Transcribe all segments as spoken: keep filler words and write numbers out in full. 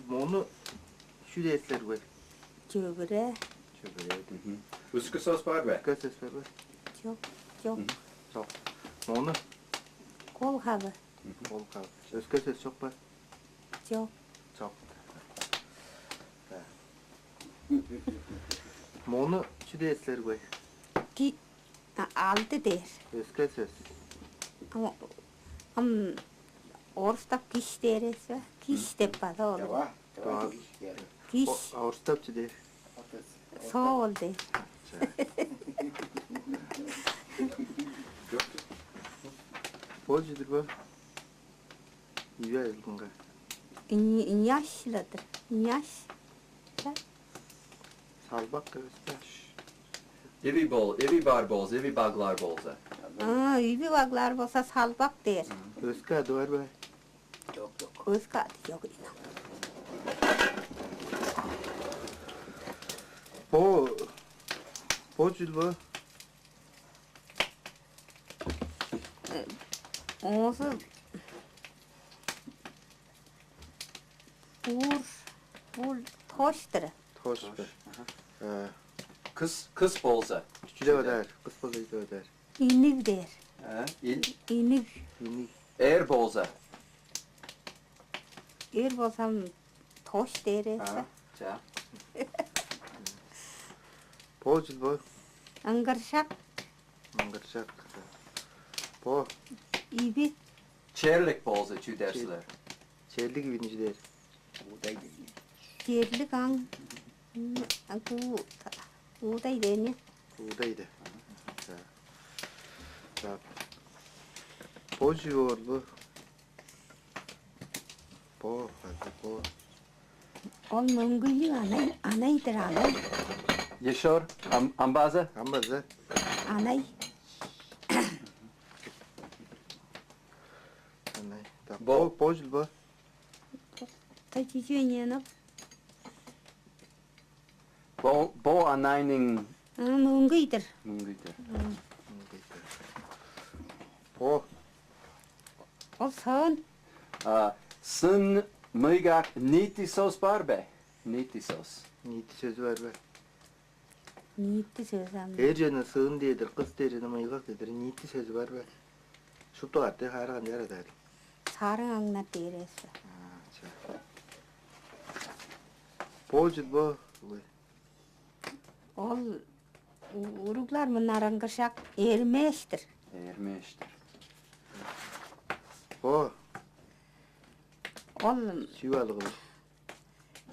Мону чүү дээр силер бе? Чөгүрээ. Чөгүрээ. Өске сөс бар бе? Өске сөс бар бе? Чок, чок. Чок. Мону? Кол хавы. Кол хавы. Өске сөс чок бе? Чок. Чок. Мону чүү дээр силер бе? Ки А, алды дээр. Өске сөс. Ам, ам орустап киш дээр эвес бе? Киш деп база ол. Давай, давай, киш дээр. Киш. Орустап чү дээр? Соол дээр. Бо чүдүр бо? Ийи айылдынга. Няш-ладыр. Няш. Салбак эвес бе? Эви бол, эви бар болза, эви баглар болза. А, эви баглар болза салбак дээр. Өске ады бар бе? Жок, жок. Өске ады жок. Бо, бо чүл бо? Оозу буур, буур тоштур. Тош бе? Э, Кыс, кыс болза. Чүлеп адар, кыс болза чүлеп адар. Иниг дээр. Э, ин, Иниг. Иник. Эр болза. Эр болзам тош дээр эвес. А, ча. Бо чүл бо? Ыңгыршак. Ыңгыршак. Бо. Иби. Черлик болза чүү дээр силер? Черлик ивин чү дээр? Уудай дени. Черлик аң. М, а, гуу-, уудай дени. Уудай де. За. За. Бо чүү орлу? Бо, хазы бо. Ол мөңгүйлүг анай, анай-дыр, анай. Ешор, ам-, амбазы? Амбазы. Анай. Анай. Так, бо, бо чүл бо? Та чүчү эненов. Бо, бо анайның. Мөңгүй-дир. Мөңгүй-дир. Бо. Ол сын. А, сын, мыйгак, ниити сөс бар бе? Ниити сөс. Ниити сөзү бар бе? Ниити сөзү ам. Эр чүвени сын дээр-дир, кыс дээр чүвени мыйгак дээр-дир. Ниити сөзү бар бе? Шупту катты хаарыган чарадаар. Сарыг аңнар дээр эвес бе? А, ча. Бо чүл бо? Ой. Ол у-, уруглар мынар ыңгыршак эрмеш-тир. Эрмеш-тир. Бо. Ол чүү балыгы?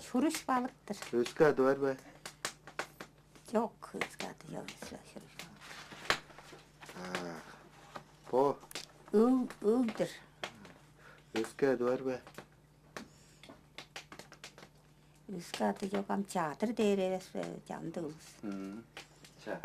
Шуруш балык-тыр. Өске ады бар бе? Жок, өске ады жок, өске шуруш балык. А, бо. Өг, өг-дүр. Өске ады бар бе? Өске ады жок, ам чадыр дээр эвес бе, чамдык улус. Мм. Ча.